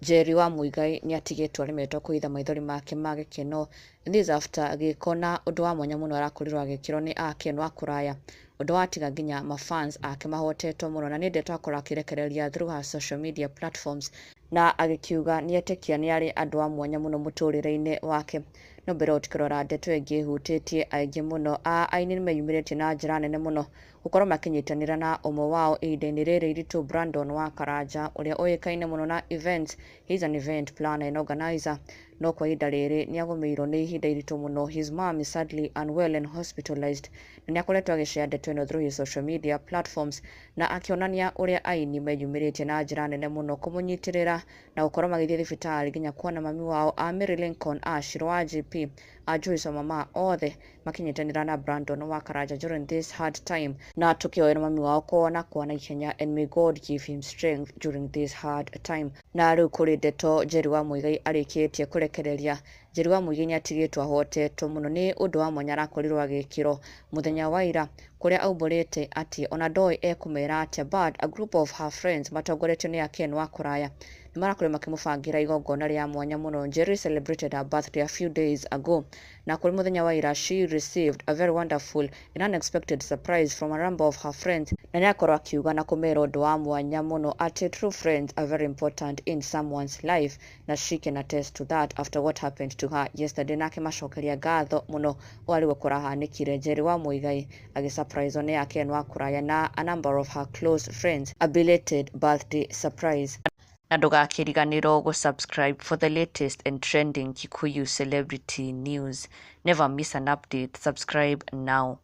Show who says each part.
Speaker 1: Njeri wa Muigai nĩ atigĩtwo aremetwo kũhitha maithori make ma gĩkeno. This after gĩko na ũndũ wa mwanya mũno arakorirwo agĩkĩrwo nĩ Ken wa Kũraya, ũndũ watiga nginya mafans ake mahotetwo mũno, na nĩ ndeto akorwo akĩrekereria through her social media platforms na agĩkiuga nĩetĩkia nĩ arĩ andũ a mwanya mũno mũtũrĩre-inĩ wake. No mbere ĩyo tũkĩrora ndeto ĩngĩ ĩhutĩtie aingĩ mũno a aini nĩmeyumĩrĩtie na njĩra nene mũno gũkorwo makĩnyitanĩra na ũmwe wao ihinda-inĩ rĩrĩ iritũ, Brandon wa Karanja, ũrĩa ũĩkaine mũno na events. He is an event planner and organizer, no kwa ihinda rĩrĩ nĩ agũmĩirwo nĩ ihinda iritũ mũno. His mom is sadly unwell and hospitalized, na nĩ akoretwo agĩshare ndeto ĩno through his social media platforms na akĩonania ũrĩa aini meyumĩrĩtie na njĩra nene mũno kũmũnyitĩrĩra na gũkorwo magĩthiĩ thibitarĩ nginya kuona mami wao, a Mary Lincoln, a Shiro wa GP, a Joyce wa mama, othe makĩnyitanĩra na Brandon wa Karanja during this hard time, na tũkĩhoera mami wao kuona kwa naihenya, and may God give him strength during this hard time. Na rĩu kũrĩ ndeto Njeri wa Muigai arĩkĩtie kũrekereria. Njeri wa Muigai nĩ atigĩtwo ahotetwo mũno nĩ ũndũ wa mwanya arakorirwo agĩkĩrwo mũthenya wa ira, kũrĩa aumbũrĩte atĩ ona ndoĩ ekũmera atĩa, but a group of her friends matongoretio nĩ Ken wa Kũraya nĩ marakorirwo makĩmũbangĩra igongona rĩa mwanya mũno. Njeri celebrated her birthday a few days ago, na kũrĩ mũthenya wa ira she received a very wonderful and unexpected surprise from a number of her friends, na nĩ akorwo akiuga na kũmera ũndũ wa mwanya mũno atĩ true friends are very important in someone's life, na she can attest to that after what happened to her yesterday, na akĩmacokeria ngatho mũno o arĩguo kũrahanĩkire. Njeri wa Muigai agĩsurprise nĩ Ken wa Kũraya na a number of her close friends, a belated birthday surprise. Na ndũgakĩriganĩrwo gũ-subscribe for the latest and trending Kikuyu celebrity news. Never miss an update. Subscribe now.